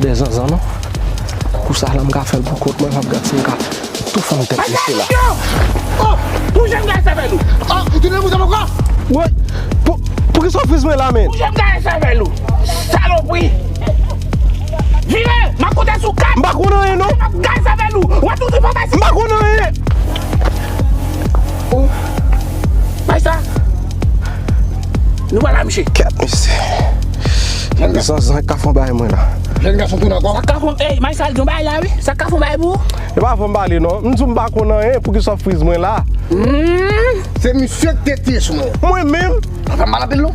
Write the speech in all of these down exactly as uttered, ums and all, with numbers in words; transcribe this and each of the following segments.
De zanzan non. Kou sa la m ka fè l pou kont mwen, m ap gad si m ka tou fann tèt mesye la. Oh! Pou jan gay sèvèl ou! Oh! Ou tounen mouton ankò? Woy! Pou, pou ki sa w friz mwen la, men? Pou jan gay sèvèl ou! Salopri! Vire! M ap konte sou kat! M pa konn anyen non! M ap gay sèvèl ou! Ou ap tounen pa pase! M pa konn anyen! Oh! Bay sa! Nou pa la, miche. Kèt, mesye. Zanzan ka fon bay mwen la. Jèn gason tounen ankò. Sa ka fon, ey, Maysal, gen yon bagay la, wi. Sa ka fon bay pou ou? E pa fon pale non. M di w m pa konn anyen, pou ki sa w friz mwen la? Hmm. Se misye ki te tiye sou mwen. Mwen menm? Sa fè mal anpil non.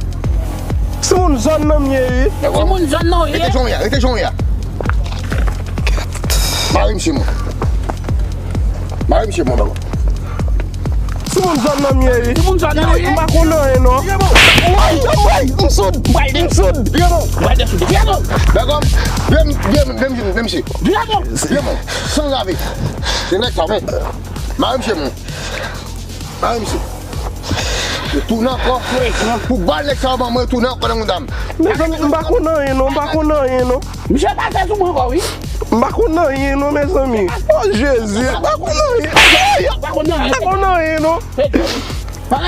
Timoun zòn nan m ye, wi. Timoun zòn nan w ye. Rete jan w ye a, rete jan w ye a. Mare misye mwen. Mare misye mwen, baba. Timoun zòn nan m ye, wi. Timoun zòn nan w ye. M pa konn anyen non. Woy, woy, m soud. M soud. Bègòm, vye m, vye m, vye m, vye m, vye m, vye m, vye m, vye m, vye m, san lave. Se nèg sa, men. Mare misye mwen. Mare misye. Ou tounen ankò. Pou bal nèg sa yo ban mwen, tounen ankò nan mouda m. Mezanmi, m pa konn anyen non, m pa konn anyen non. Misye pase sou mwen ankò, wi. M pa konn anyen non, mezanmi. Oh, Jezi, m pa konn anyen. M pa konn anyen. M pa konn anyen non. Fè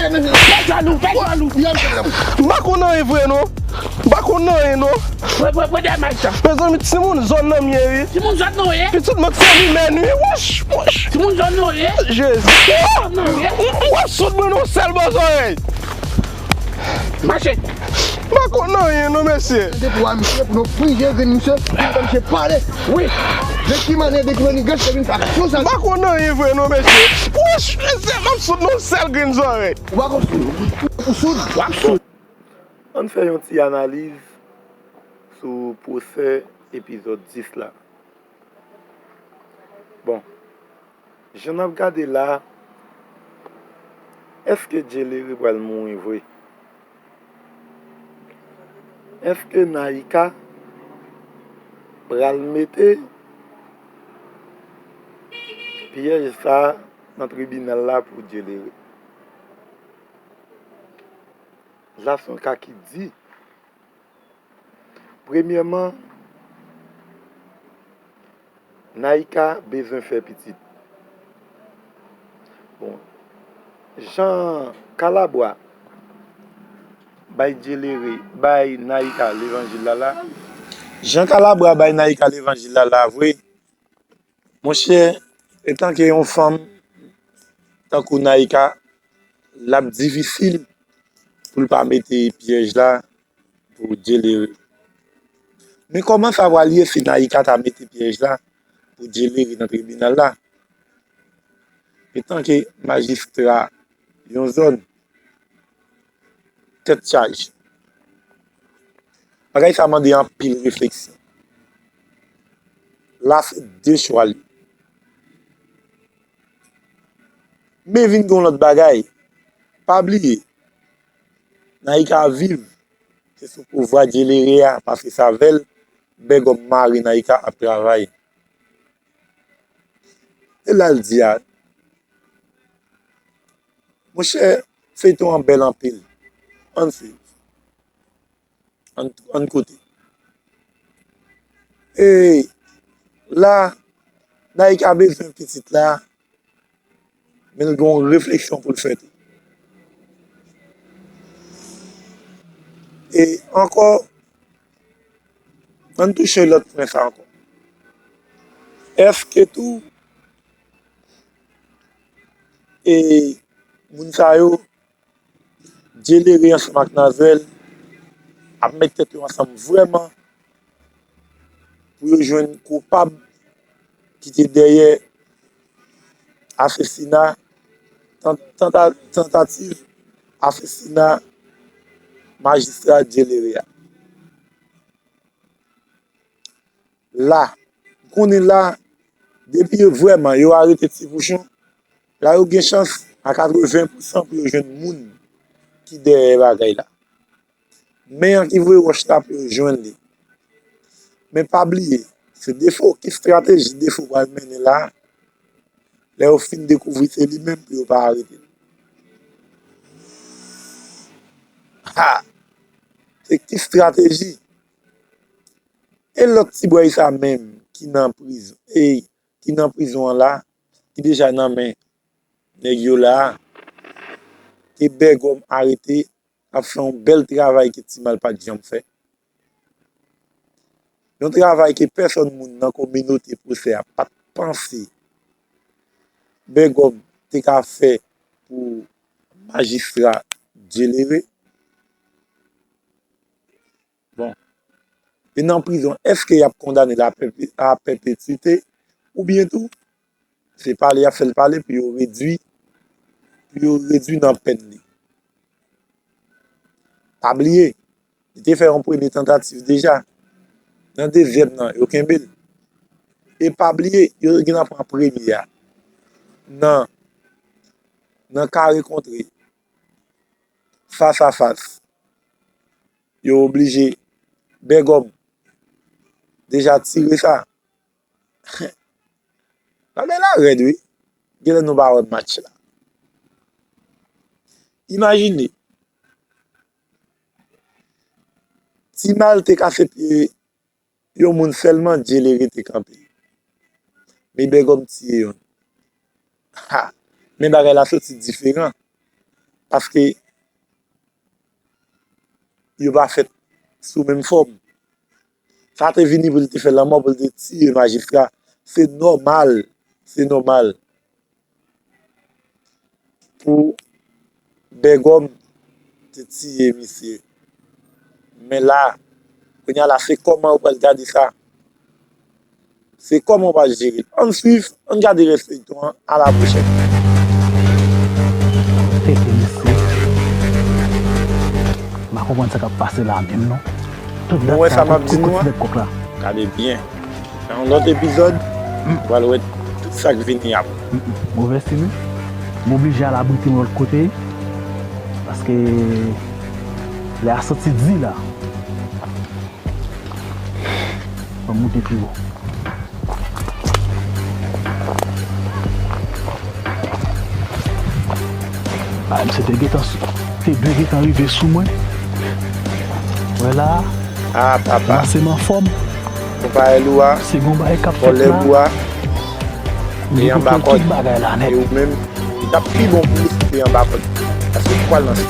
djòl ou, fè djòl ou, fè djòl ou. M pa konn anyen vre non. M pa konn anyen non. Mwen, mwen, mwen, dèyè mic la. Mezanmi, timoun zòn nan m ye, wi. Timoun zòn nan w ye. Pitit mwen se limèn, wi. Wouch, wouch. Timoun zòn nan w ye. Jezi. Timoun zòn nan w ye. W ap soud mwen nan yon sèl bò zòrèy. Mache. M pa konn anyen non, mesye. Tande pou a misye, pou nou priye grenn misye, pou misye pale. Wi. De ki mannè, de ki mannè, grenn misye vin fè aksyon sa. M pa konn anyen vre non, mesye. Wouch, mesye, m ap soud nan yon sèl grenn zòrèy. Ou pa konn soud. Ou soud. W ap soud. Ann fè yon ti analiz sou pwosè epizòd dis la. Bon, jan n ap gade la, èske Djelere pral mouri vre? Èske Naïka pral mete pyèj sa a nan tribinal la pou Djelere? Sa se yon ka ki di. Premyèman, Naïka bezwen fè pitit. Bon, jan Kalabwa bay Djelere, bay Naïka levanjil la la. Jan Kalabwa bay Naïka levanjil la la vre. Monchè, etanke yon fanm tankou Naïka, l ap difisil pou l pa mete pyèj la pou Djelere. Men kòman sa pral ye si Naïka ta mete pyèj la pou Djelere nan tribinal la? Etanke majistra yon zòn, tèt chaje. Bagay sa mande anpil refleksyon. La se de chwa li. Men vin gen yon lòt bagay. Pa bliye, Naïka viv, se sou pouvwa Djelere a, paske se avè l Bègòm mari Naïka ap travay. E la l di a, monchè, feyton an bèl anpil. Ann swiv. Ann, ann koute. E la, Naïka bezwen pitit la, men l gen yon refleksyon pou l fè tou. E ankò, ann touche lòt pwen sa ankò. Èske tou, e moun sa yo, Djelere ansanm ak Nazwèl ap met tèt yo ansanm vrèman pou yo jwenn koupab ki te dèyè asesina, tan-, tanta-, tantativ asesina majistra Djelere a. La, konnen la, depi yo vrèman yo arete Ti Pouchon, la yo gen chans a katreven pousan pou yo jwenn moun ki dèyè bagay la. Men an ki voye wòch la pou yo jwenn li. Men pa bliye, se Defo, ki estrateji Defo pral mennen la, lè yo fin dekouvri se li menm pou yo pa arete l. Ha! Se ki estrateji E lòt ti bway sa menm ki nan prizon, e ki nan prizon an la, ki deja nan men nèg yo la a, ke Bègòm arete, ap fè yon bèl travay ke Ti Mal pa t janm fè. Yon travay ke pèsòn moun nan kominote Pwosè a pa t panse Bègòm te ka fè pou majistra Djelere. Bon, li nan prizon, èske y ap kondane l a pèpe-, a pèpetite oubyen tou, se pale y ap fè l pale pou yo redui, pou yo redui nan pèn li? Pa bliye, li te fè yon premye tantativ deja. Nan dezyèm nan, yo kenbe l. E pa bliye, yo gentan pran premye a nan, nan kare kontre, fas a fas. Yo oblije, Bègòm deja tire sa. Bagay la rèd, wi. Genlè nou pa wè match la. Imajine, Ti Mal te kase pye yon moun sèlman, Djelere te kanpe. Men Bègòm tiye youn. Ha! Men bagay la soti diferan. Paske yo pa fèt sou menm fòm. Sa te vini pou l te fè lanmò, pou l te tiye majistra. Se nòmal. Se nòmal pou Bègòm te tiye misye. Men la, kounye a la, se kòman ou pral gade sa? Se kòman w pral jere l? Ann swiv, ann gade rès feyton an. A la pwochèn. Tete mesye. M pa konprann sa k ap pase la menm non. Tout dat sa, tout kokotinèg kòk la. Gade byen. Nan yon lòt epizòd, ou pral wè tout sa k vini apre. Move stil wi. M oblije al abrite m lòt kote. Paske lè a santi di la. Ban m moute pi wo. A, misye te gentan, te dwe gentan rive sou mwen. Wè la. A, papa. Kòmanse m anfòm. Konpayèl ou a, se gon bagay k ap fèt la. Kòlèg ou a, li anba kòd. Tout bagay la nèt. E ou menm, li t ap pi bon pou ou si w te anba kòd. Paske ou pral nan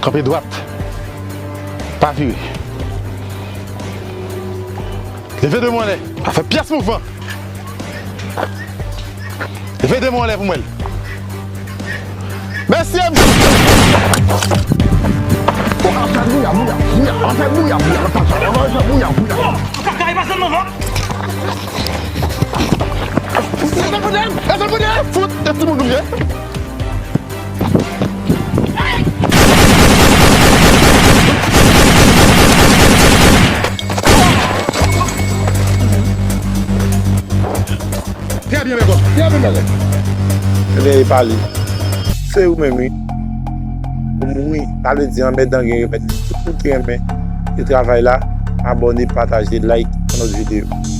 Kanpe dwat. Pa vire. Leve de mwen anlè. Pa fè pyès mouvman. Leve de mwen anlè pou mwen. Mesye m! Anfè bouya, bouya, bouya. Anfè bouya, bouya. Anfè bouya, bouya. Kaka, e pa sèlman vòt. Fout, e timoun nou ye. Trè byen, Bègòm. Trè byen, Bègòm. Ebyen, e pa li. Se ou menm, wi. Ou mouri. Sa vle di anmèdan gen remèd li. Tout moun ki renmen travay la, abòne, pataje, like yon lòt videyo.